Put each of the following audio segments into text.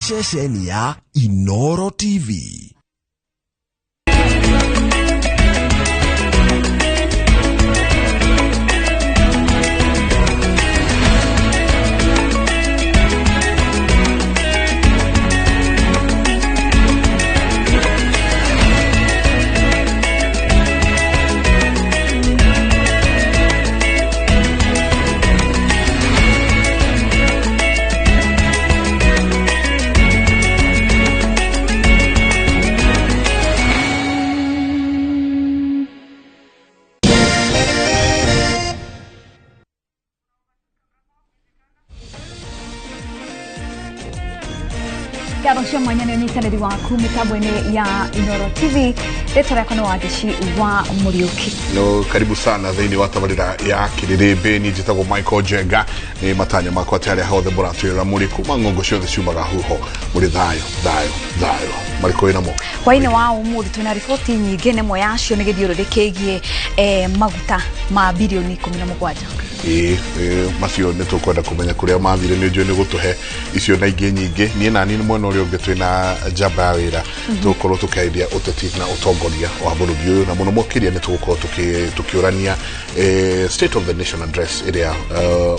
Ceceni ya Inoro TV. Ngatho mwanya nĩ ũnyitanĩri waku mĩtambo-inĩ ya Inoro TV. Rĩtwa rĩakwa nĩ Wangici wa Mũriũki. No, karibu sana thĩinĩ wa tabarĩra ya Kĩrĩrĩmbĩ. Niĩ njĩtagwo Michael Njenga. Nĩ matanya makwa atĩ harĩa hothe mũratwĩrora mũrĩ kuma ng'ongo ciothe ciumaga huho mũrĩ thayũ thayũ thayũ. Marĩkũ wĩnamo? Hwaĩ-inĩ wa ũmũthĩ twĩna riboti nyingĩ, na ĩmwe yacio nĩ gĩthiũrũrĩ kĩgiĩ maguta ma birioni 17. Ĩĩ, macio nĩ tũkwenda kũmenya kũrĩa mathire. Nĩ njũĩ nĩ gũtũhe icio na ingĩ nyingĩ. Niĩ nani mwena ũrĩa ũngĩ twĩna njamba ya wĩra, tũgũkorwo tũkĩarĩria ũteti na ũtongoria wa bũrũri ũyũ, na mũno makĩria nĩ tũgũkorwo tũkĩũrania State of the Nation Address ĩrĩa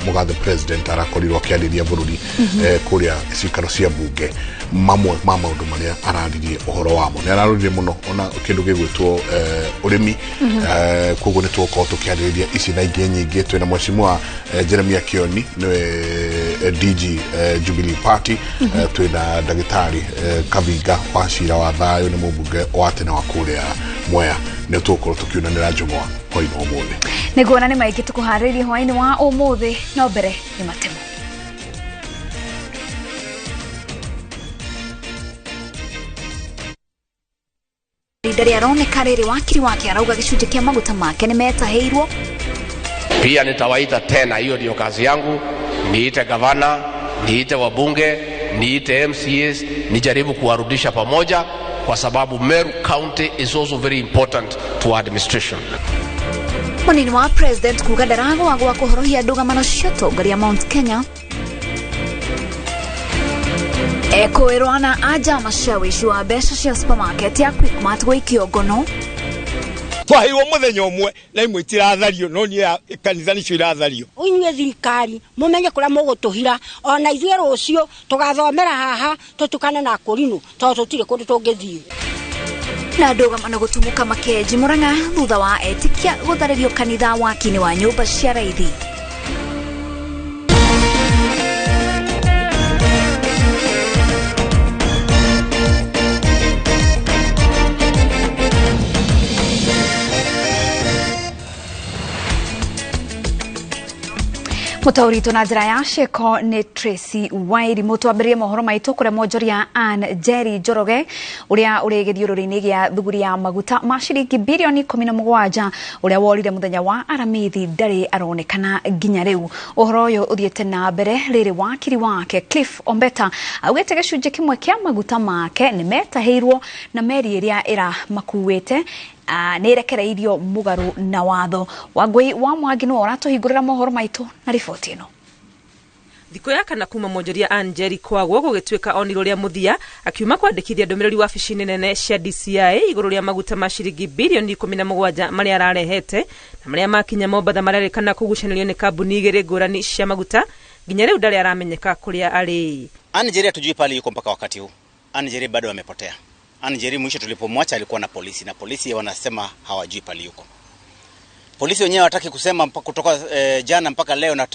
mũgathe president arakorirwo akĩarĩria bũrũri kũrĩa cikaro cia bunge. Mamwe ma maũndũ marĩa araririe ũhoro wamo, nĩ araroririe mũno ona kĩndũ gĩgwĩtwo ũrĩmi. Koguo nĩ tũgũkorwo tũkĩarĩrĩria ici na ingĩ nyingĩ. Twĩna mheshimiwa Jeremiah Kioni, nĩwe DG Jubilee Party. Twĩna ndagĩtarĩ Kavinga wa Cira wa Thayũ, nĩ mũmbunge wa tene wa kũrĩa Mwea. Nĩ tũgũkorwo tũkiunanĩra njũng'wa hwaĩ-inĩ wa ũmũthĩ. Nĩguona nĩ maingĩ tũkũharĩrĩria hwaĩ-inĩ wa ũmũthĩ, no mbere nĩ matemo. Ihinda rĩaroneka rĩrĩ wakiri wake arauga gĩcunjĩ kĩa maguta make nĩ metahĩirwo. Pia nitawaita tena, hiyo ndio kazi yangu, niite gavana, niite wabunge, niite MCAs, nijaribu kuwarudisha pamoja, kwa sababu Meru County is also very important to our administration. Munini wa president kuga ndaragwa gwa kũhorohia ndũgamano cia ũtongoria Mount Kenya. Ekũĩrwo na anja macawici wa mbeca cia supermarket ya Quickmart gũikio ngono. Twaheirwo mũthenya ũmwe na imwe itirathario, no niĩ kanitha nicio irathario. Inyuĩ thirikari mũmenye kũrĩa mũgũtũhira, ona ithuĩ rũciũ tũgathomera haha tũtukane na kũrinũ, tondũ tũtirĩ kũndũ tũngĩthiĩ. Na ndũgamano gũtumũka Makenji Murang'a thutha wa etĩkia gũtharĩrio kanitha waki-inĩ wa nyũmba cia raithi. Mũtaũritũ na njĩra ya ciĩko nĩ Tracy Wairimu. Twambĩrĩrie mohoro maitũ kũrĩa mwonjoria Ann Njeri Njoroge ũrĩa ũrĩ gĩthiũrũrĩ-inĩ gĩa thuguri ya maguta ma ciringi birioni 17 ũrĩa worire mũthenya wa Aramithi ndarĩ aronekana nginya rĩu. Ũhoro ũyũ ũthiĩte na mbere rĩrĩ wakiri wake Cliff Ombeta augĩte gĩcunjĩ kĩmwe kĩa maguta make nĩ metahĩirwo na meri ĩrĩa ĩramakuĩte nĩ ĩrekereirio mũgarũ na watho. Wangũi wa Mwangi nĩwe ũratũhingũrĩra mohoro maitũ na riboti ĩno. Thikũ ya kana kuma mwonjoria Ann Njeri kwagwo gũgĩtuĩka onirwo rĩa mũthia akiuma kwandĩkithia ndũmĩrĩri wabici-inĩ nene cia DCI igũrũ rĩa maguta ma ciringi birioni 17 marĩa ararehete na marĩa makinya Mombatha marerĩkana kũgucanĩrio nĩ kambuni igĩrĩ ngũrani cia maguta. Nginya rĩu ndarĩ aramenyeka kũrĩa arĩ. Ann Njeri hatujui pale yuko mpaka wakati huu. Ann Njeri bado amepotea. Ann Njeri mwisho tulipomwacha alikuwa na polisi, na polisi wanasema hawajui pale yuko. Polisi wenyewe hawataki kusema kutoka jana mpaka leo, na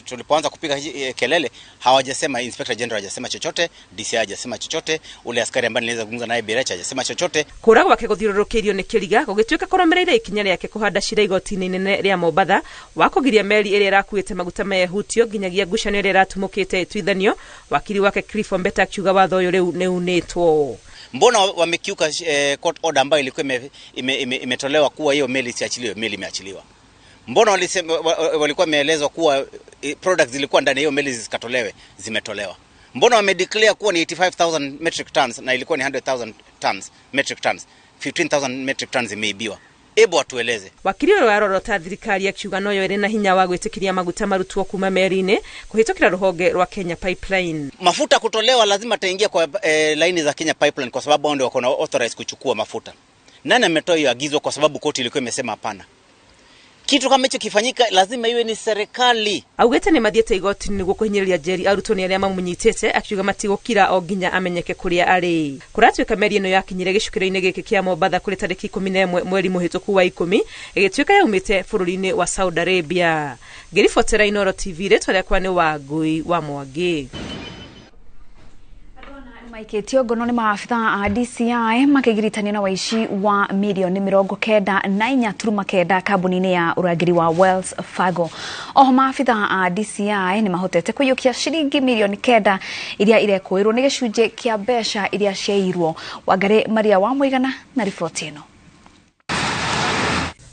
tulipoanza kupiga kelele hawajasema. Inspector General hajasema chochote, DCI hajasema chochote, ule askari ambaye niliweza kuzungumza naye Birecha hajasema chochote. Kũra gwake gũthiũrũrũkĩirio nĩ kĩriga gũgĩtuĩka kũrũmĩrĩire ikinya rĩake kũhanda cira igoti-inĩ inene rĩa Mombatha wa kũgiria meri ĩrĩa ĩrakuĩte maguta mehutio nginyagia ngucanio ĩrĩa ĩratumũkĩte ĩtuithanio. Wakiri wake Cliff Ombeta akiuga watho ũyũ rĩu nĩ unĩtwo. Mbona wamekiuka court order ambayo ilikuwa imetolewa kuwa hiyo meli isiachiliwe? Meli imeachiliwa. Mbona walikuwa wameelezwa kuwa products zilikuwa ndani hiyo meli zikatolewe? Zimetolewa. Mbona wamedeclare kuwa ni 85,000 metric tons na ilikuwa ni 100,000 tons metric tons? 15,000 metric tons imeibiwa. Ebu atueleze. Wakiri ũyũ arorota thirikari akiuga noyo ĩrĩ na hinya wa gwĩtĩkĩria maguta marutwo kuma meri-inĩ kũhĩtũkĩra rũhonge rwa Kenya Pipeline. Mafuta kutolewa lazima taingia kwa laini za Kenya Pipeline kwa sababu wao ndio wako na authorize kuchukua mafuta. Nani ametoa hiyo agizo? Kwa sababu koti ilikuwa imesema hapana. Kitu kama hicho kifanyika lazima iwe ni serikali. Augĩte nĩ mathiĩte igoti-inĩ nĩguo kũhinyĩrĩria Njeri arutwo nĩ arĩa mamũnyitĩte, akiuga matigũkira o nginya amenyeke kũrĩa arĩ. Kũratuĩka meri ĩno yakinyire gĩcukĩro-inĩ gĩkĩ kĩa Mombatha kũrĩ tarĩki 11 mweri mũhĩtũku wa 10 ĩgĩtuĩka yaumĩte bũrũri-inĩ wa Saudi Arabia. Ngĩribotera Inooro TV, rĩtwa rĩakwa nĩ Wangui wa Mwangi. Maikĩtio ngono nĩ maabitha a DCI makĩgiritania na waici wa mirioni 94.9 kambuni-inĩ ya ũrangĩri wa Wells Fargo. Oho maabitha a DCI nĩ mahotete kũiyũkia ciringi mirioni 9 iria irekũĩrwo nĩ gĩcunjĩ kĩa mbeca iria ciairwo. Wangari Maria wa Mũigana na riboti ĩno.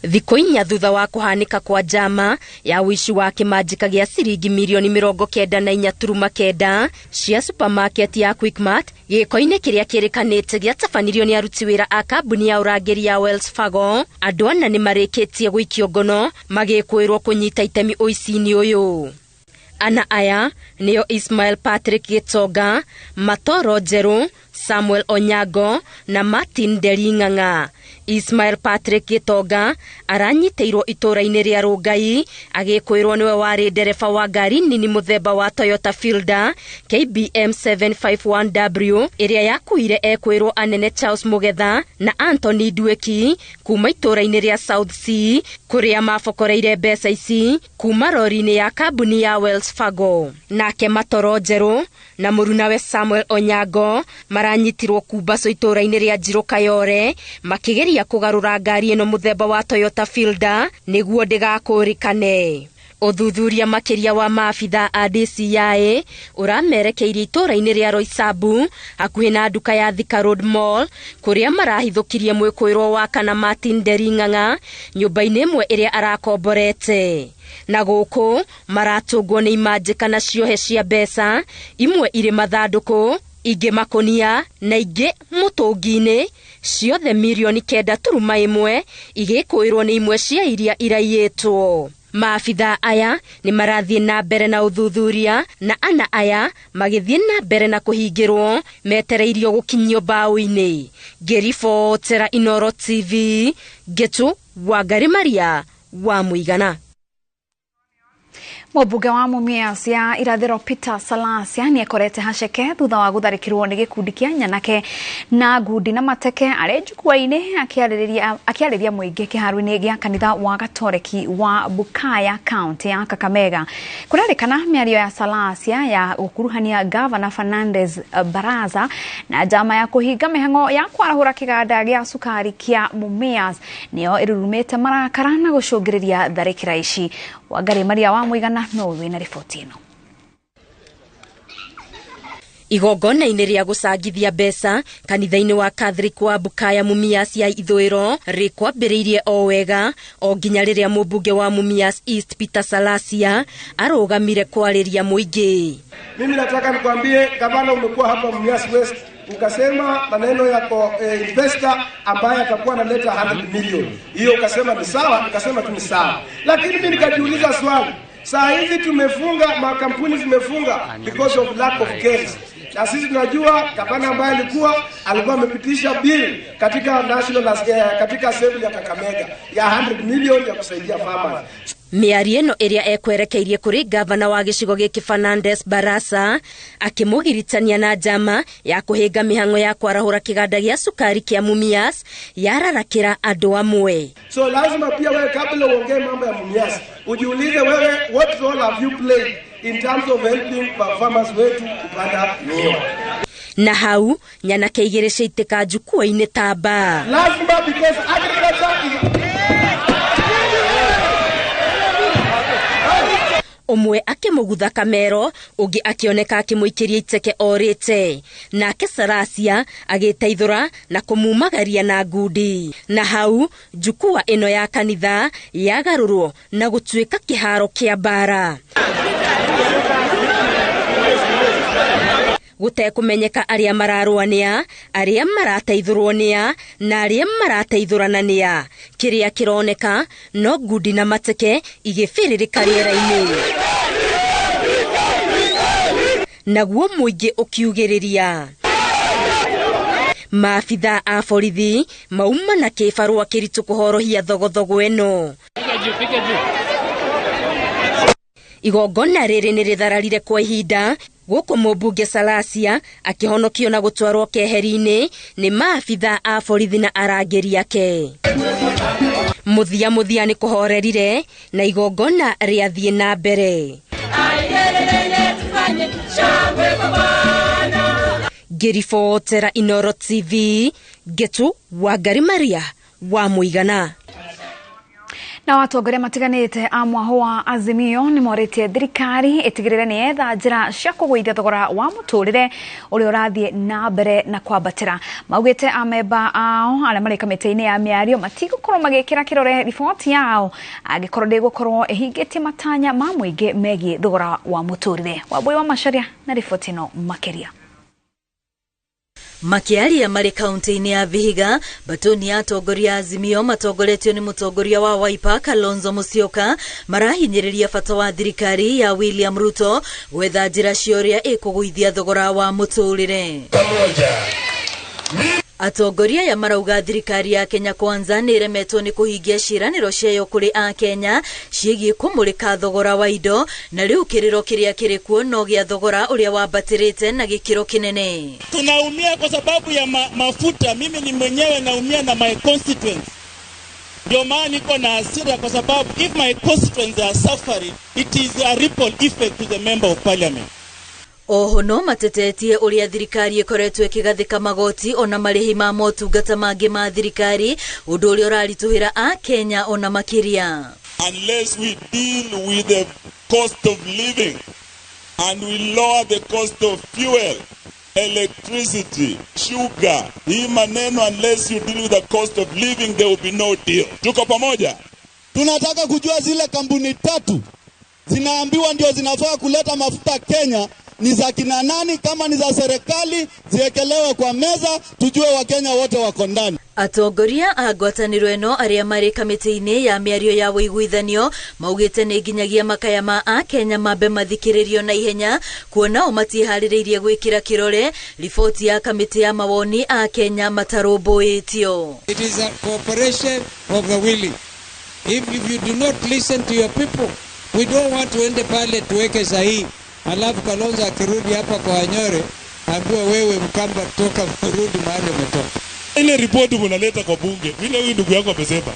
Thikũ inya thutha wa kũhanĩka kwa njama ya ũici wa kĩmanjĩka gĩa ciringi mirioni 94.9 cia supermarket ya Quickmart gĩko-inĩ kĩrĩa kĩrĩkanĩte gĩatabanirio nĩ aruti wĩra a kambuni ya ũrangĩri ya Wells Fargo, andũ ana nĩ marĩkĩtie gũikio ngono magĩkwĩrwo kũnyita itemi ũici-inĩ ũyũ. Ana aya nĩo Ismail Patrick Gĩtonga, Matoro Njerũ, Samuel Onyango na Martin Ndering'ang'a. Ismail Patrick Gĩtonga aranyitĩirwo itũũra-inĩ rĩa Rũngai agĩkwĩrwo nĩwe warĩ ndereba wa ngari nini mũthemba wa Toyota Fielder KBM 751W ĩrĩa yakuire ekwĩrwo anene Charles Mugetha na Anthony Ndweki kuma itũũra-inĩ rĩa South C kũrĩa mabokoreire mbeca ici kuma rori-inĩ ya kambuni ya Wells Fargo. Nake Matoro Njerũ na mũrunawe Samuel Onyango maranyitirwo Kumbaco itũũra-inĩ rĩa Njirũ Kayore makĩgeria kũgarũra ngari ĩno mũthemba wa Toyota Fielder nĩguo ndĩgakũrĩkane. Ũthuthuria makĩria wa maabitha a DCI ũramerekeirie itũũra-inĩ rĩa Roysambu hakuhĩ na nduka ya Thika Road Mall kũrĩa marahithũkirie mwĩkũĩrwo wa kana Martin Ndering'ang'a nyũmba-inĩ ĩmwe ĩrĩa arakomborete. Na gũkũ maratũngwo nĩ imanjĩka na ciohe cia mbeca, imwe irĩ mathandũkũ, ingĩ makũnia na ingĩ mũtũngi-inĩ, ciothe mirioni 9.1 igĩkũĩrwo nĩ imwe cia iria iraiyĩtwo. Maabitha aya nĩ marathiĩ na mbere na ũthuthuria na ana aya magĩthiĩ na mbere na kũhingĩrwo metereirio gũkinyio mbaũ-inĩ. Ngĩribotera Inooro TV, Ngĩtũ Wangari Maria wa Mũigana. Mũmbunge wa Mumias ya Irathĩro Peter Salasya nĩekorete haceke thutha wa gũtharĩkĩrwo nĩ gĩkundi kĩa nyanake na ngundi na mateke arĩ njukua-inĩ akĩarĩria mũingĩ kĩharo-inĩ gĩa kanitha wa Gatoreki wa Bukaya kaunti ya Kakamega. Kũrerĩkana mĩario ya Salasya ya gũkuruhania Gavana Fernandez Baraza na njama ya kũhinga mĩhang'o ya kwarahũra kĩganda gĩa cukari kĩa Mumias nĩyo ĩrurumĩte marakara na gũcũngĩrĩria tharĩkĩra ici. Wangari Maria wa Mũigana no wĩna riboti ĩno. Igongona-inĩ rĩa gũcangithia mbeca kanitha-inĩ wa Catholic wa Bukaya Mumias ya Ithũĩro rĩkwambĩrĩirie o wega o nginya rĩrĩa mũmbunge wa Mumias East Peter Salasya arũgamire kwarĩria mũingĩ. Mimi nataka nikwambie gavana, umekuwa hapa Mumias West ukasema maneno yako investor ambaye atakuwa analeta 100 million. Hiyo ukasema ni sawa, ukasema tu ni sawa. Lakini mimi nikajiuliza swali. Saa hizi tumefunga, makampuni zimefunga because of lack of cash. Na sisi tunajua gavana ambaye alikuwa amepitisha bill katika national katika assembly ya Kakamega ya 100 million ya kusaidia farmers. Mĩario ĩno ĩrĩa ekwerekeirie kũrĩ gavana wa gĩcigo gĩkĩ Fernandes Barasa akĩmũgiritania na njama ya kũhĩnga mĩhang'o ya kwarahũra kĩganda gĩa cukari kĩa Mumias yararakĩra andũ amwe. So lazima pia wewe kabla uongee mambo ya Mumias ujiulize wewe, what role have you played in terms of helping farmers wetu kupanda miwa? Na hau nyanake igĩrĩ ciaitĩka njukua-inĩ ta mbaa. Lazima, because agriculture is Ũmwe akĩmũgutha kamero, ũngĩ akĩoneka akĩmũikĩria iteke orĩte. Nake Salasya agĩteithũra na kũmumagaria na ngundi. Na hau njukua ĩno ya kanitha yagarũrwo na gũtuĩka kĩharo kĩa mbara. Gũtekũmenyeka arĩa mararũa nĩa, arĩa marateithũrwo nĩa, na arĩa marateithũrana nĩa. Kĩrĩa kĩroneka no ngundi na mateke igĩbĩrĩrĩka rĩera-inĩ, naguo mũingĩ ũkiugĩrĩria. Maabitha a borithi mauma na kĩbarũa kĩritũ kũhorohia thogothogo ĩno. Igongona rĩrĩ nĩ rĩthararire kwa ihinda, gũkũ mũmbunge Salasia akĩhonokio na gũtwarwo keheri-inĩ nĩ maabitha a borithi na arangĩri ake. Mũthia mũthia nĩ kũhorerire na igongona rĩathiĩ na mbere. Ngĩribotera Inoro TV, Ngetu Wangari Maria wa Mũigana. Na atongoria matiganĩte a mwaho wa Azimio nĩ morĩtie thirikari ĩtigĩrĩre nĩ yetha njĩra cia kũgũithia thogora wa mũtũrĩre ũrĩa ũrathiĩ na mbere na kwambatĩra. Maugĩte amemba ao arĩa marĩ kamĩtĩ-inĩ ya mĩario matigũkorwo magĩkĩra kĩrore riboti yao angĩkorwo ndĩgũkorwo ĩhingĩtie matanya ma mũingĩ megiĩ thogora wa mũtũrĩre. Wambui wa Macharia na riboti ĩno makĩria. Makiaria marĩ kaunti-inĩ ya Vihiga, batoni ya atongoria Azimio matongoretio nĩ mũtongoria wa Wiper Kalonzo Musyoka marahinyĩrĩria bata wa thirikari ya William Ruto gwetha njĩra cia ũrĩa ĩkũgũithia thogora wa mũtũrĩre. Atongoria aya marauga thirikari ya Kenya Kwanza nĩ ĩremetwo nĩ kũhingia ciĩranĩro ciayo kũrĩ Akenya ciĩgiĩ kũmũrĩka thogora wa indo, na rĩu kĩrĩro kĩrĩa kĩrĩ kuo no gĩa thogora ũrĩa wambatĩrĩte na gĩkĩro kĩnene. Tunaumia kwa sababu ya mafuta. Mimi ni mwenyewe naumia na my constituents. Ndio maana niko na hasira kwa sababu if my constituents are suffering, it is a ripple effect to the member of parliament. Oho no matetetie ũrĩa thirikari ĩkoretwo ĩkĩgathĩka magoti ona marĩhi ma motungata mangĩ ma thirikari, ũndũ ũrĩa ũraritũhĩra Akenya ona makĩria. Unless we deal with the cost of living and we lower the cost of fuel, electricity, sugar, hii maneno, unless you deal with the cost of living there will be no deal. Tuko pamoja? Tunataka kujua zile kampuni tatu zinaambiwa ndio zinafaa kuleta mafuta Kenya ni za kina nani? Kama ni za serikali ziekelewe kwa meza, tujue Wakenya wote wako ndani. Atongoria a ngwatanĩro ĩno arĩa marĩ kamĩtĩ-inĩ ya mĩario ya ũiguithanio maugĩte nĩ nginyagia makaya ma Akenya mambe mathikĩrĩrio na ihenya, kuona o matiĩharĩrĩirie gwĩkĩra kĩrore riboti ya kamĩtĩ ya mawoni Akenya matarũmbũĩtio. It is a cooperation of the willing. If you do not listen to your people, we don't want to end pale tuweke sahihi. Alafu Kalonzo akirudi hapa kwa Wanyore ambiwe wewe Mkamba toka rudi mahali umetoka. Ile ripoti mnaleta kwa bunge, vile huyu ndugu yangu amesema,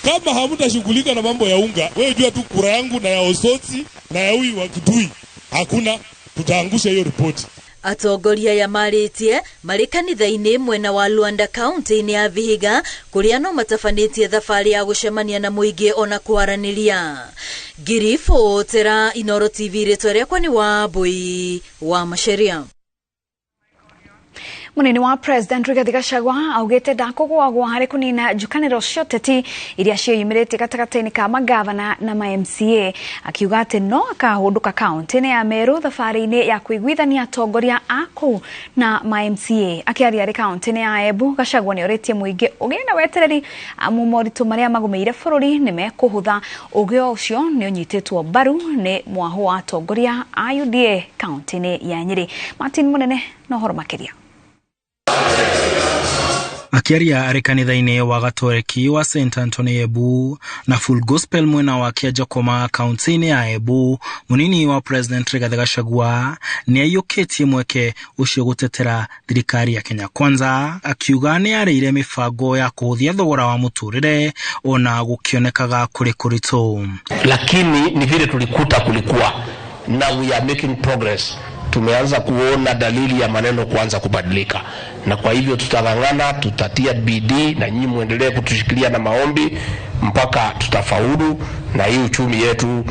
kama hamtashughulika na mambo ya unga, wewe jua tu kura yangu na ya Osotsi na ya huyu wa Kitui, hakuna, tutaangusha hiyo ripoti. Atongoria ya marĩtie marĩ kanitha-inĩ mwena wa Luanda kaunti-inĩ ya Vihiga kũrĩa no matabanĩtie thabarĩ ya gũcemania na mũingĩ ona kwaranĩria. Ngiribotera Inoro TV, rĩtwa rĩakwa nĩ Wambui wa Macharia. Munini wa President Rigathi Gachagua augĩte ndakũgwagwa harĩ kũnina njukanĩro cia ũteti iria ciĩyumĩrĩtie gatagatĩ-inĩ ka magavana na ma MCA, akiuga atĩ no akahũndũka kaunti-inĩ ya Meru thabarĩ-inĩ ya kũiguithania atongoria a kũu na ma MCA. Akĩaria arĩ kaunti-inĩ ya Embu, Gachagua nĩorĩtie mũingĩ ũgĩe na wetereri amu moritũ marĩa magũmĩire bũrũri nĩmekũhũtha. Ũgĩ ũcio nĩ ũnyitĩtwo mbaru nĩ mwahũ wa atongoria a UDA kaunti-inĩ ya Nyĩrĩ. Martin Mũnene na ũhoro makĩria. Akiaria arĩ kanitha-inĩ wa Gatoreki wa St Anthony Embu na Full Gospel mwena wa Kianjakoma kaunti-inĩ ya Embu, munini wa President Rigathi Gachagua nĩ aiyũkĩtie mweke ũcio gũtetera thirikari ya Kenya Kwanza, akiuga nĩ yarĩire mĩbango ya kũhũthia thogora wa mũtũrĩre ona gũkĩonekaga kũrĩ kũritũ. Lakini ni vile tulikuta kulikuwa na we are making progress. Tumeanza kuona dalili ya maneno kuanza kubadilika, na kwa hivyo tutang'ang'ana, tutatia bidii na nyinyi muendelee kutushikilia na maombi mpaka tutafaulu, na hii uchumi yetu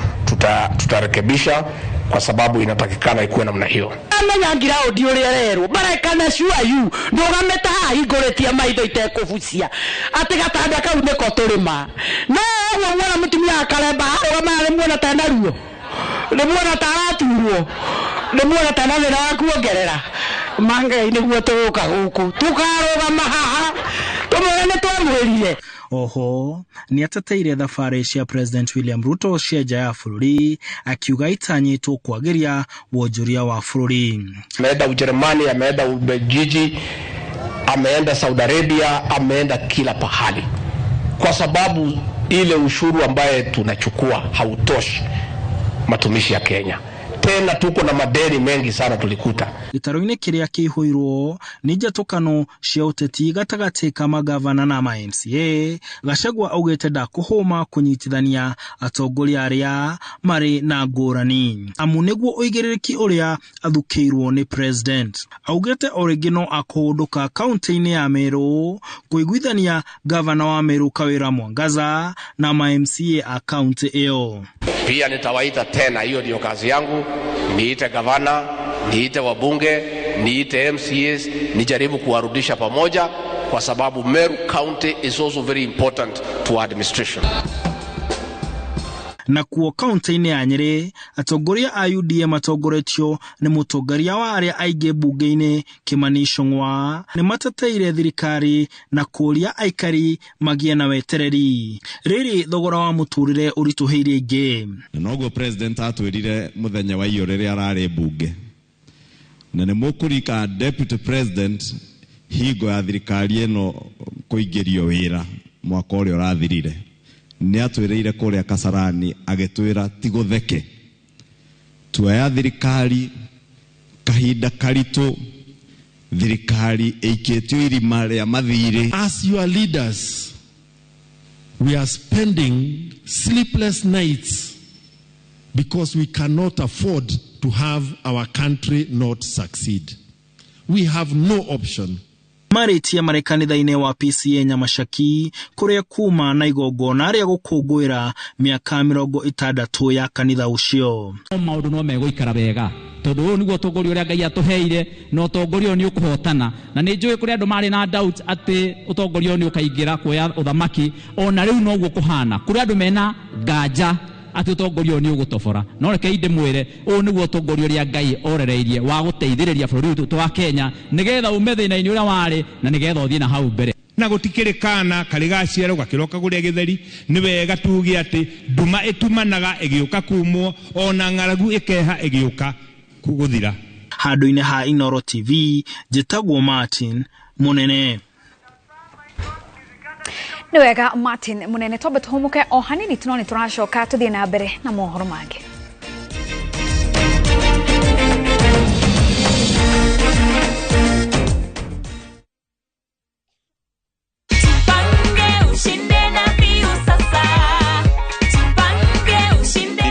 tutarekebisha kwa sababu inatakikana ikuwe namna hiyo. Amenya ngiraũndi ũrĩa rerwo barekana sure you ndũgamĩte haha hingũrĩtie maitho itekũbucia atĩ gatanda kau nĩko tũrĩma no ũguo muona mũtumia akaremba arũgama nĩ muona ta ena ruo nĩ muona ta araturwo Nĩ muona ta na thĩna wa kuongerera mangai nĩguo tũgũka gũkũ tũkarũgama haha tũmwĩre nĩ twamwĩrire. Oho nĩateteire thabarĩ cia President William Ruto cia nja ya bũrũri akiuga itanyĩtwo kwagĩria wonjoria wa bũrũri. Ameenda Ujerumani, ameenda Ubelgiji, ameenda Saudi Arabia, ameenda kila pahali, kwa sababu ile ushuru ambaye tunachukua hautoshi matumishi ya Kenya. Tena tuko na madeni mengi sana tulikuta. Gĩtarũ-inĩ kĩrĩa kĩihũirwo nĩ njatũkano cia ũteti gatagatĩ ka magavana na ma MCA, Gachagua augĩte ndakũhũma kũnyitithania atongoria arĩa marĩ na ngũrani amu nĩguo ũigĩrĩrĩki ũrĩa athukĩirwo nĩ president. Augĩte o rĩngĩ no akũhũndũka kaunti-inĩ ya Meru kũiguithania gavana wa Meru Kawira Mwangaza na ma MCA a kaunti ĩyo. Pia nitawaita tena, hiyo ndio kazi yangu, niite gavana, niite wabunge, niite MCAs, nijaribu kuwarudisha pamoja, kwa sababu Meru County is also very important to administration. Na kuo kaunti-inĩ ya Nyĩrĩ, atongoria a UDA matongoretio nĩ mũtongoria wa arĩa aingĩ mbunge-inĩ Kimani Ichung'wa nĩ mateteire thirikari na kũũria aikari magĩe na wetereri rĩrĩ thogora wa mũtũrĩre ũritũhĩire aingĩ. Na noguo president atwĩrire mũthenya wa iyo rĩrĩa ararĩ mbunge, na nĩ mũkũrika deputy president hingo ya thirikari ĩno kũingĩrio wĩra mwaka ũrĩa ũrathirire, nĩ atwĩrĩire kũrĩa Kasarani agĩtwĩra ti gũtheke, tuoya thirikari kahinda karitũ, thirikari ĩikĩtio irima rĩa mathirĩ. As your leaders, we are spending sleepless nights because we cannot afford to have our country not succeed. We have no option. Marĩtie marĩ kanitha-inĩ wa PCA Nyamacaki kũrĩa kuma na igongona rĩa gũkũngũĩra mĩaka 60 ya kanitha ũcio. Maũndũ no megũikara wega tondũ ũyũ nĩguo ũtongoria ũrĩa Ngai atũheire, na ũtongoria ũyũ nĩ ũkũhotana. Na nĩ njũĩ kũrĩ andũ marĩ na doubt atĩ ũtongoria ũyũ nĩ ũkaingĩra kuoya ũthamaki, ona rĩu noguo kũhana. Kũrĩ andũ mena nganja atĩ ũtongoria ũyũ nĩ ũgũtobora, no rekei ndĩmwĩre ũyũ nĩguo ũtongoria ũrĩa Ngai orereirie wa gũteithĩrĩria bũrũri witũ wa Kenya nĩgetha ume thĩna-inĩ ũrĩa warĩ na nĩgetha ũthiĩ na hau mbere. Na gũtikĩrĩ kana karĩ gaciarwo gakĩroka kũrĩa gĩtheri, nĩ wega tuge atĩ nduma ĩtumanaga ĩgĩũka kumwo, ona ng'aragu ĩkeha ĩgĩũka gũthira. Handũ-inĩ ha Inooro TV, njĩtagwo Martin Mũnene. Nĩ wega Martin Mũnene, twambe tũhũmũke o hanini tu no nĩ tũracoka tũthiĩ na mbere na mohoro mangĩ.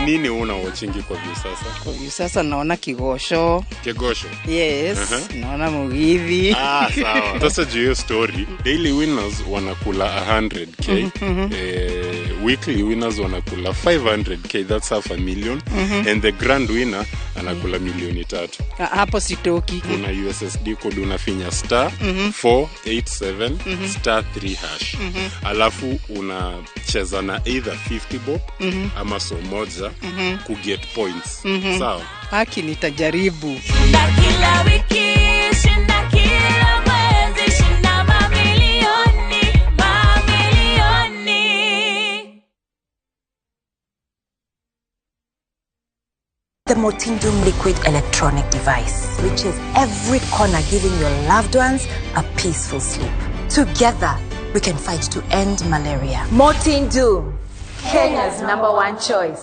Nini una watchingi kwa Viusasa? Kwa Viusasa naona Kigosho. Kigosho? Yes, naona Mugithi. Ah, sawa. Sasa juu hiyo story, daily winners wanakula 100k. Weekly winners wanakula 500k, that's half a million. And the grand winner anakula milioni 3. Hapo sitoki. Una USSD code unafinya star 487 star 3 hash. Alafu unacheza na either 50 bob ama so moja ku get points. Sawa. Haki nitajaribu. Shinda kila wiki, shinda kila mwezi, shinda mamilioni, mamilioni. The Motindum liquid electronic device reaches every corner, giving your loved ones a peaceful sleep. Together, we can fight to end malaria. Motindum, Kenya's #1 choice.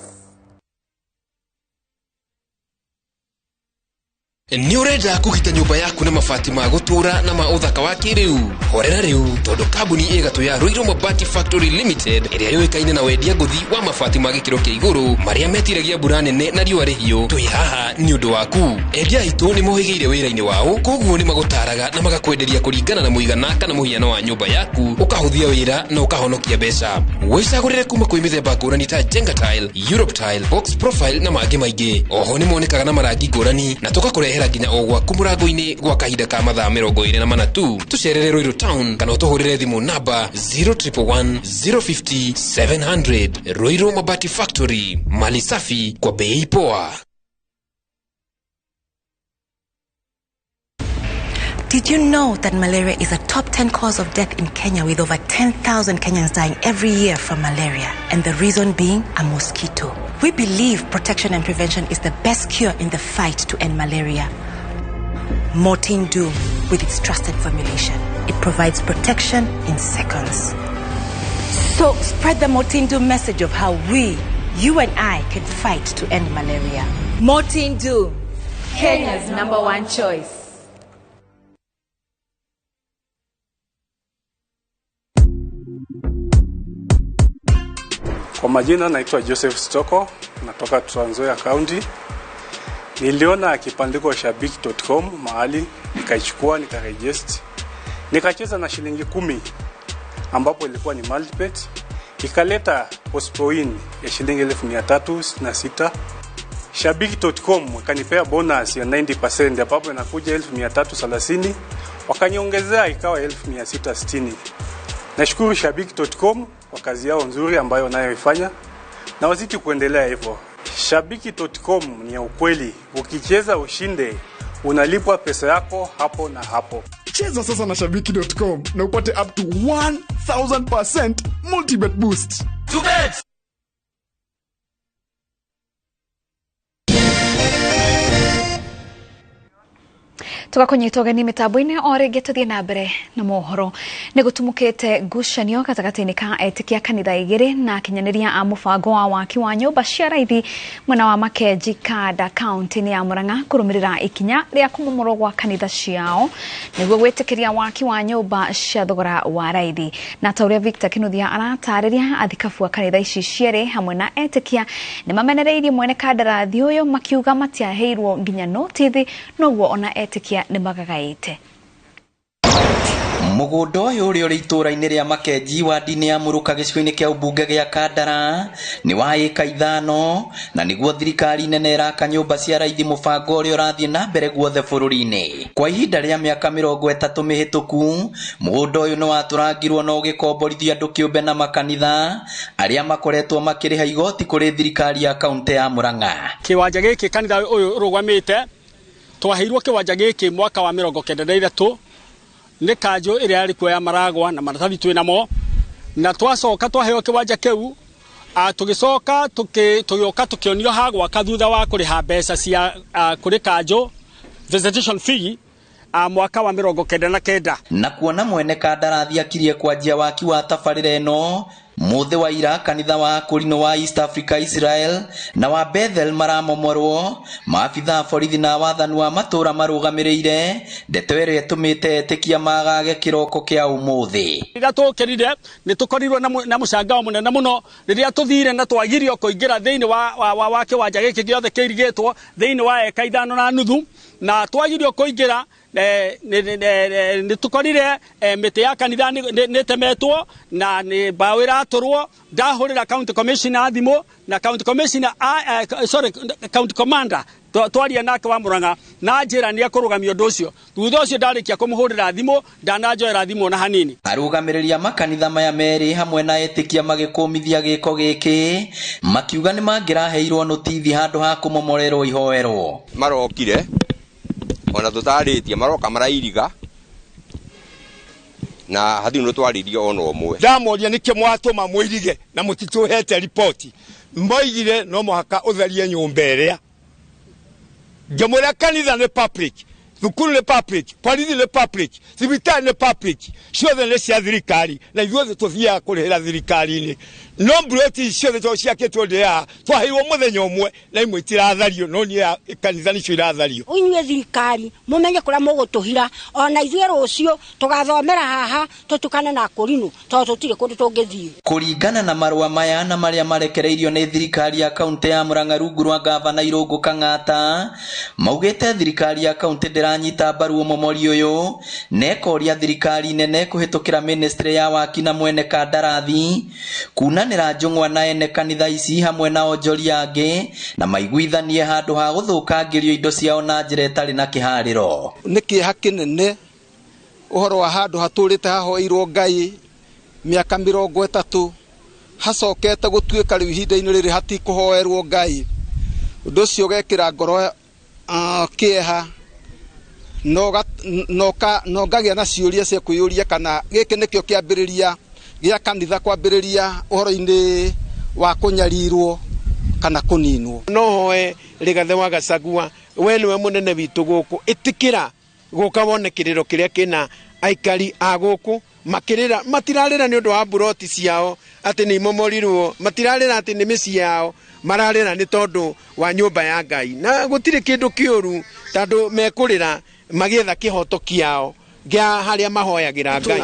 Nĩ ũrenda kũgita nyũmba yaku na mabati ma gũtũũra na ma ũthaka wa kĩrĩu? Horera rĩu tondũ kambuni ĩgatũ ya Ruiru Mabati Factory Limited ĩrĩa yũĩkaine na wendia ngũthi wa mabati ma gĩkĩro kĩa igũrũ marĩa metiragia mbura nene na riũa rĩhiũ, twĩ haha nĩ ũndũ waku. Endia aitũ nĩ mohĩgĩire wĩra-inĩ wao, koguo nĩ magũtaraga na magakwenderia kũringana na mũigana kana mũhiano wa nyũmba yaku, ũkahũthia wĩra na ũkahonokia mbeca. Wĩcagũrĩre kuma kwĩ mĩthemba ngũrani ta Jenga Tile, Europe Tile, Box Profile na mangĩ maingĩ. Oho nĩ monekaga na marangi ngũrani na tũgakũrehera nginya o gwaku mũrango-inĩ gwa kahinda ka mathaa 24 tu. Tũcerere Ruiru Town kana ũtũhũrĩre thimũ namba 0111 050 700. Ruiru Mabati Factory, mali safi kwa bei poa. Did you know that malaria is a top 10 cause of death in Kenya, with over 10,000 Kenyans dying every year from malaria? And the reason being a mosquito. We believe protection and prevention is the best cure in the fight to end malaria. Mortein Doom, with its trusted formulation, it provides protection in seconds. So spread the Mortein Doom message of how we, you and I, can fight to end malaria. Mortein Doom, Kenya's number one choice. Kwa majina naitwa Joseph Stoko, natoka Trans Nzoia County. Niliona kibandiko shabiki.com mahali, nikaichukua nikaregister. Nikacheza na shilingi 10 ambapo ilikuwa ni multibet, ikaleta possible win ya shilingi 1366. Shabiki.com ikanipea bonus ya 90% ambapo inakuja 1330, wakaniongezea ikawa 1660. Nashukuru Shabiki.com kwa kazi yao nzuri ambayo wanayoifanya na wazidi kuendelea hivyo. Shabiki.com ni ya ukweli, ukicheza ushinde, unalipwa pesa yako hapo na hapo. Cheza sasa na Shabiki.com na upate up to 1000% multibet boost. To bet! Tugakunyita ũgeni mĩtambo-inĩ o rĩngĩ tũthiĩ na mbere na mohoro. Nĩ gũtumũkĩte ngucanio gatagatĩ-inĩ ka etĩkia kanitha igĩrĩ na akinyanĩria a mũbango wa waki wa nyũmba cia raithi mwena wa Makenji Kanda kaunti-inĩ ya Murang'a kũrũmĩrĩra ikinya rĩa kũmomorwo gwa kanitha ciao nĩguo gwĩtĩkĩria waki wa nyũmba cia thogora wa raithi. Na ta ũrĩa Victor Kinuthia aratarĩria, athikabu a kanitha ici cierĩ hamwe na etĩkia nĩ mamenereirie mwene kandarathi ũyũ makiuga matiaheirwo nginya notithi, noguo ona etĩkia nĩ magagaĩte. Mũgũnda ũyũ ũrĩa ũrĩ itũũra-inĩ rĩa Makenji wadi-inĩ ya Mũrũka gĩcigo-inĩ kĩa ũmbunge gĩa Kandara nĩ wa ĩka 5 na nĩguo thirikari nene ĩraka nyũmba cia raithi, mũbango ũrĩa ũrathiĩ na mbere guothe bũrũri-inĩ. Kwa ihinda rĩa mĩaka 30 mĩhĩtũku, mũgũnda ũyũ nĩ watũrangirwo na ũgĩkomborithio andũ kĩũmbe na makanitha arĩa makoretwo makĩrĩha igoti kũrĩ thirikari ya kaũntĩ ya Murang'a. Kĩwanja gĩkĩ kanitha ũyũ ũrũgamĩte twaheirwo kĩwanja gĩkĩ mwaka wa 93 nĩ kanjũ ĩrĩa yarĩ kuo ya Maragwa na maratathi twĩ namo, na twacoka twaheo kĩwanja kĩu, tũgĩcoka tũgĩũka tũkĩonio ha gwaka thutha wa kũrĩha mbeca cia kũrĩ kanjũ visitation fee mwaka wa 99. Na kuona mwene kandarathi akirie kwanjia waki wa tabarĩra ĩno, mũthĩ wa ira kanitha wa Akũrinũ wa East Africa Israel na wa Bethel maramomorwo, maabitha a borithi na wathani wa matũra marũgamĩrĩire ndeto ĩrĩa ĩtũmĩte etĩkia magage kĩroko kĩa ũmũthĩ. Rĩrĩa tũkĩrire nĩ tũkorirwo na mũcangao mũnene mũno rĩrĩa tũthire na twagirio kũingĩra thĩinĩ wa kĩwanja gĩkĩ gĩothe kĩirigĩtwo thĩinĩ wa eka 5.5 na twagirio kũingĩra nĩ tũkorire mĩtĩ ya kanitha nĩ ĩtemetwo na nĩ mbaũ ĩratũrwo. Ndahũrĩra county commissioner thimũ na county commissioner sorry county commander twaria nake wa Murang'a na njĩra nĩ ekũrũgamia ũndũ ũcio. Thutha ũcio ndarĩkia kũmũhũrĩra thimũ ndananjoera thimũ na hanini. Arũgamĩrĩri a makanitha maya merĩ hamwe na etĩkia magĩkũmithia gĩko gĩkĩ makiuga nĩ mangĩraheirwo notithi handũ ha kũmomorerwo ihoerwo. Marokire ona tũtarĩtie maroka marairiga na hathiri no twaririe ona ũmwe. Ndamoria nĩkĩ mwatũma mwĩrige na mũtitũhete ripoti, moigire no mũhaka ũtherie nyũmba ĩrĩa. Ngĩmwĩra kanitha nĩ public, thukuru nĩ public, borithi nĩ public, thibitarĩ nĩ public, ciothe nĩ cia thirikari na ithuothe tũthiaga kũrĩhĩra thirikari-inĩ. No mburoti ciothe to ciakĩtwo ndĩ twaheirwo mũthenya ũmwe na imwe itirathario, no niĩ kanitha nĩcio irathario. Inyuĩ thirikari mũmenye kũrĩa mũgũtũhira, ona ithuĩ rũciũ tũgathomera haha tũtukane na Akũrinũ tondũ tũtirĩ kũndũ tũngĩthiĩ. Kũringana na marũa maya na marĩa marekereirio nĩ thirikari ya kaũntĩ ya Murang'a rungu rwa gavana Irũngũ Kang'ata, maugĩte thirikari ya kaũntĩ ndĩranyita mbaru ũmomori ũyũ na ĩkoria thirikari nene kũhĩtũkĩra ministry ya waki na mwene kandarathi kunanĩra njũng'wa na ene kanitha ici hamwe na onjoria angĩ na maiguithanie handũ ha gũthũkangĩrio indo ciao na njĩra ĩtarĩ na kĩharĩro. Nĩ kĩeha kĩnene ũhoro wa handũ hatũrĩte hahoeirwo Ngai mĩaka 30 hacokete gũtuĩka rĩu ihinda-inĩ rĩrĩ hatikũhoerwo Ngai. Ũndũ ũcio ũgekĩra ngoro kĩeha No ngagĩa na ciũria cia kwĩyũria kana gĩkĩ nĩkĩo kĩambĩrĩria gĩa kanitha kwambĩrĩria ũhoro-inĩ wa kũnyarirwo kana kũninwo. No hoe Rigathĩ wa Gachagua, we nĩwe mũnene witũ gũkũ, ĩtĩkĩra gũka wone kĩrĩro kĩrĩa kĩna aikari a gũkũ makĩrĩra. Matirarĩra nĩ ũndũ wa mburoti ciao atĩ nĩ imomorirwo, matirarĩra atĩ nĩ mĩciĩ yao, mararĩra nĩ tondũ wa nyũmba ya Ngai, na gũtirĩ kĩndũ kĩũru tondũ mekũrĩra magĩetha kĩhoto kĩao gĩa harĩa mahoyagĩra Ngai.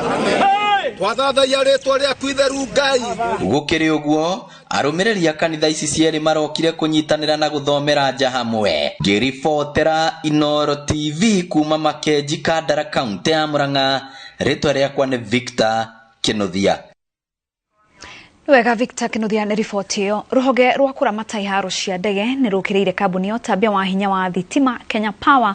Twathathaiya rĩtwa rĩaku itheru Ngai. Gũkĩrĩ ũguo, arũmĩrĩri a kanitha ici cierĩ marokire kũnyitanĩra na gũthomera nja hamwe. Ngĩribotera Inooro TV kuma Makenji, Kandara, kaunti ya Murang'a, rĩtwa rĩakwa nĩ Victor Kinuthia. Wega Victor Kinuthia nĩ riboti ĩyo. Rũhonge rwa kũramata iharo cia ndege nĩ rũkĩrĩire kambuni ya ũtambia wa hinya wa thitima Kenya Power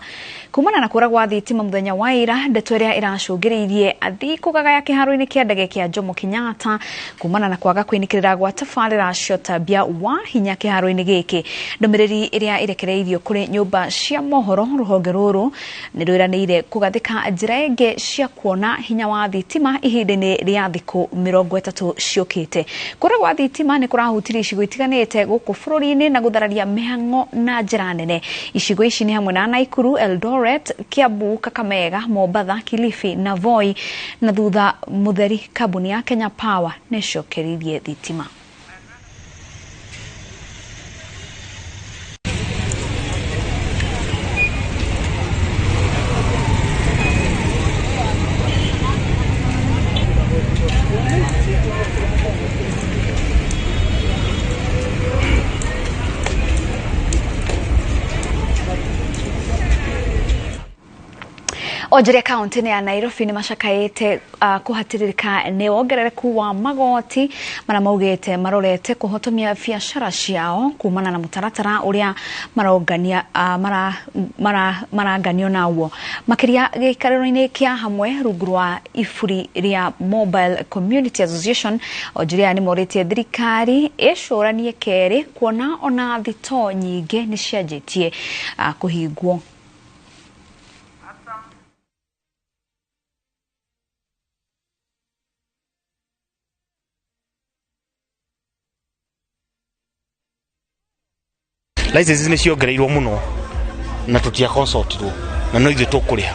kumana na kũra gwa thitima mũthenya wa ira, ndeto ĩrĩa ĩracũngĩrĩirie athii kũgagaya kĩharo-inĩ kĩa ndege kĩa Jomo Kenyatta kumana na kwaga kwĩnĩkĩrĩra gwa tabarĩra cia ũtambia wa hinya kĩharo-inĩ gĩkĩ. Ndũmĩrĩri ĩrĩa ĩrekereirio kũrĩ nyũmba cia mohoro, rũhonge rũrũ nĩ rwĩranĩire kũgathĩka njĩra ĩngĩ cia kuona hinya wa thitima ihinda-inĩ rĩa thikũ 30 ciũkĩte. Kũra gwa thitima nĩ kũrahutirie icigo itiganĩte gũkũ bũrũri-inĩ na gũthararia mĩhang'o na njĩra nene. Icigo ici nĩ hamwe na Naikuru, Eldoret, Kiambu, Kakamega, Mombatha, Kilifi na Voi, na thutha mũtheri kambuni ya Kenya Power nĩ ĩcokeririe thitima. Onjoria kaunti-inĩ ya Nairobi nĩ macakaĩte kũhatĩrĩrĩka nĩ wongerereku wa magoti marĩa maugĩte marorete kũhotomia biacara ciao kumana na mũtaratara ũrĩa marongania maranganio naguo, makĩria gĩikarĩro-inĩ kĩa hamwe rungu rwa iburi rĩa Mobile Community Association. Onjoria nĩ morĩtie thirikari ĩcũranie kerĩ kuona ona thitoo nyingĩ nĩ cianjĩtie kũhingwo. Licenses nĩ ciongereirwo mũno na tũtia consultirwo na no ithuĩ tũkũrĩha,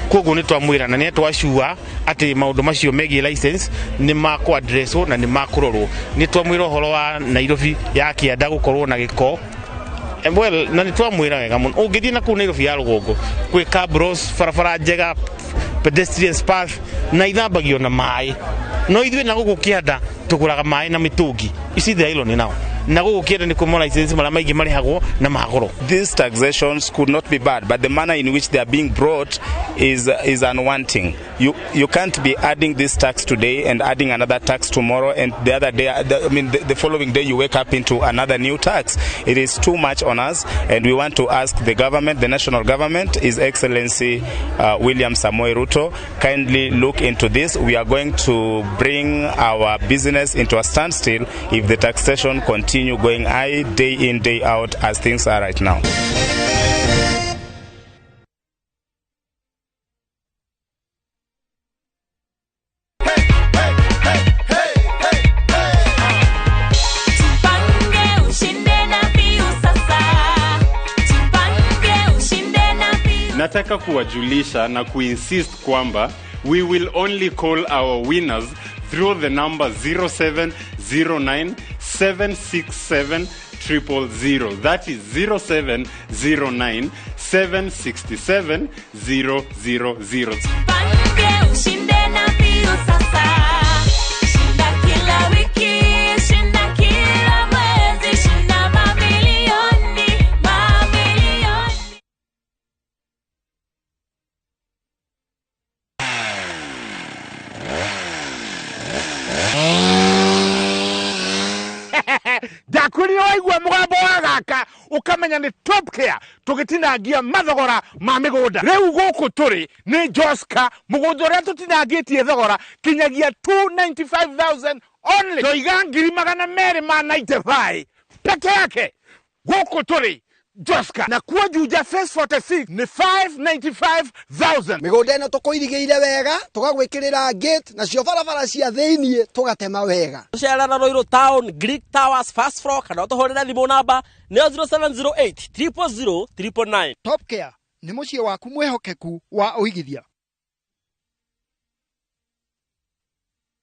koguo nĩ twamwĩra na nĩ twacua atĩ maũndũ macio megiĩ license nĩ makũ-addresswo na nĩ makũrorwo. Nĩ twamwĩra ũhoro wa Nairobi ya kĩanda gũkorwo na gĩko, well, na nĩ twamwĩra wega mũno. Ũngĩthiĩ na kũu Nairobi ya rũgongo kwĩ cabros, barabara njega, pedestrian path na ithambagio na maĩ, no ithuĩ na gũkũ kĩanda tũgũraga maĩ na mĩtũngi. Ici the island now na gũkũ kĩanda nĩ kuo license marĩa maingĩ marĩhagwo na magoro. These taxations could not be bad, but the manner in which they are being brought is unwanting. You can't be adding this tax today and adding another tax tomorrow, and the other day, the following day you wake up into another new tax. It is too much on us, and we want to ask the government, the national government, His Excellency William Samoei Ruto, kindly look into this. We are going to bring our business into a standstill if the taxation continue going high day in, day out as things are right now. Nataka kuwajulisha na kuinsist kwamba we will only call our winners through the number 0709 767 000. That is 0709 767 000. Ndakwĩrire waigua mũgambo wa gaka ũkamenya nĩ Top Care tũgĩtinangia mathogora ma mĩgũnda. Rĩu gũkũ tũrĩ nĩ Joska, mũgũnda ũrĩa tũtinangĩtie thogora kinyagia 295,000 only. Toiga 295,000 peke yake. Gũkũ tũrĩ Joska na kuo Juja phase 46 nĩ 595,000. Mĩgũnda ĩno tũkũirigĩire wega, tũgagwĩkĩrĩra gate, nacio barabara cia thĩiniĩ tũgatema wega. Tũcerera Ruiru Town, Greek Towers, first floor, kana ũtũhũrĩre thimũ namba nĩyo 0708 000 999. Top Care nĩ mũciĩ waku mwĩhokeku wa ũigithia.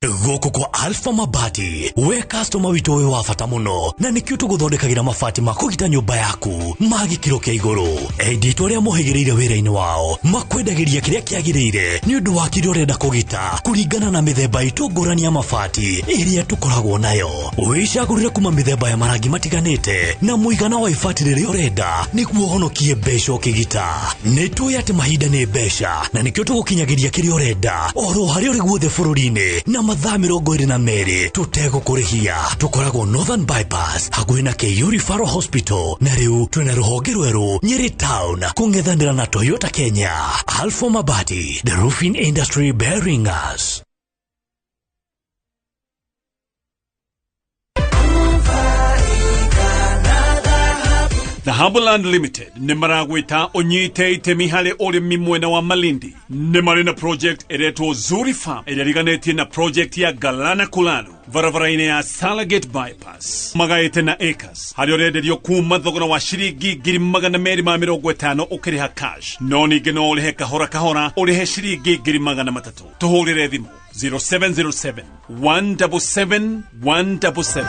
Gũkũ kwa Alpha Mabati, we customer witũ wĩ wa bata mũno, na nĩkĩo tũgũthondekagĩra mabati ma kũgita nyũmba yaku ma gĩkĩro kĩa igũrũ. Endia itũ arĩa mohĩgĩrĩire wĩra-inĩ wao makwendagĩria kĩrĩa kĩagĩrĩire nĩ ũndũ wa kĩrĩa ũrenda kũgita kũringana na mĩthemba itũ ngũrani ya mabati ĩrĩa tũkoragwo nayo. Wĩcagũrĩre kuma mĩthemba ya marangi matiganĩte na mũigana wa ibati rĩrĩa ũrenda nĩguo ũhonokie mbeca ũkĩgita. Nĩ tũĩ atĩ mahinda nĩ mbeca na nĩkĩo tũgũkinyagĩria kĩrĩa ũrenda oro harĩa ũrĩ guothe bũrũri-inĩ na mathaa 22 tũtegũkũrĩhia. Tũkoragwo Northern Bypass hakuhĩ na KU Referral Hospital, na rĩu twĩna rũhonge rwerũ Nyeri Town kũng'ethanĩra na Toyota Kenya. Alpha Mabati, the roofing industry bearing us. Dhahabu Land Limited nĩ maragwĩta ũnyite itemi harĩ ũrĩmi mwena wa Malindi. Nĩ marĩ na project ĩretwo Zuri Farm ĩrĩa ĩriganĩtie na project ya Galana Kulalu barabara-inĩ ya Salagate Bypass. Magaĩte na acres harĩa ũrenderio kuma thogora wa ciringi 250,000 ũkĩrĩha cash, no ningĩ no ũrĩhe kahora kahora ũrĩhe ciringi 300,000. Tũhũrĩre thimũ 0707 177 177.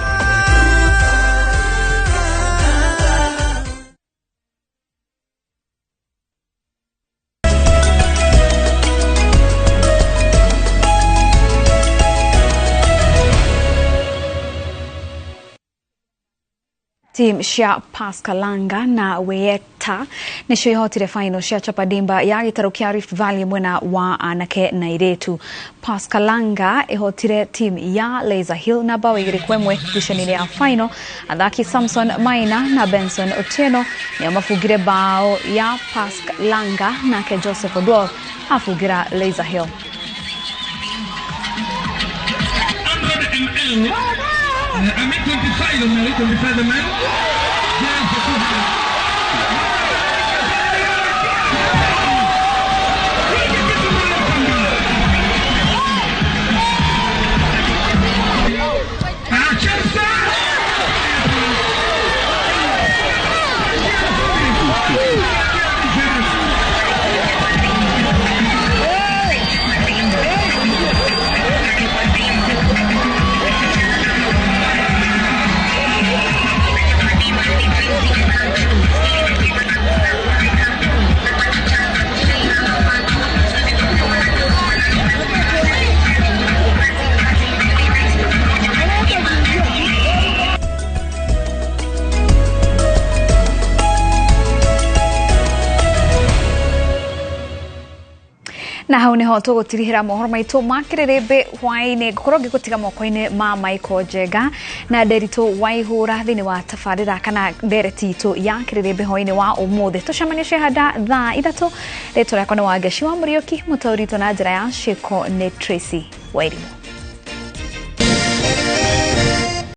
Team cia Pascal Langa na Weta nĩcio ihotire final cia Chapadimba ya gĩtarũ kĩa Rift Valley mwena wa anake na airĩtu. Pascal Langa ihotire team ya Laser Hill na bao 2-1 ngucanio-inĩ ya final. Athaki Samson Maina na Benson Otieno nĩo mabungire bao ya Pascal Langa, nake Joseph Odwor abungira Laser Hill. I mean 25 ml, 25 ml. Na hau niho tũgũtirihĩra mohoro maitũ ma kĩrĩrĩmbĩ hwaĩ-inĩ. Ngũkorwo ngĩgũtiga moko-inĩ ma Michael Njenga na Nderitu Waihũra thĩinĩ wa tabarĩra kana ndereti itũ ya kĩrĩrĩmbĩ hwaĩ-inĩ wa ũmũthĩ. Tũcemanie ciehanda thaa 3. Rĩtwa rĩakwa nĩ Wangeci wa Mũriũki, mũtaũri witũ na njĩra ya ciĩko nĩ Tracy Wairimu.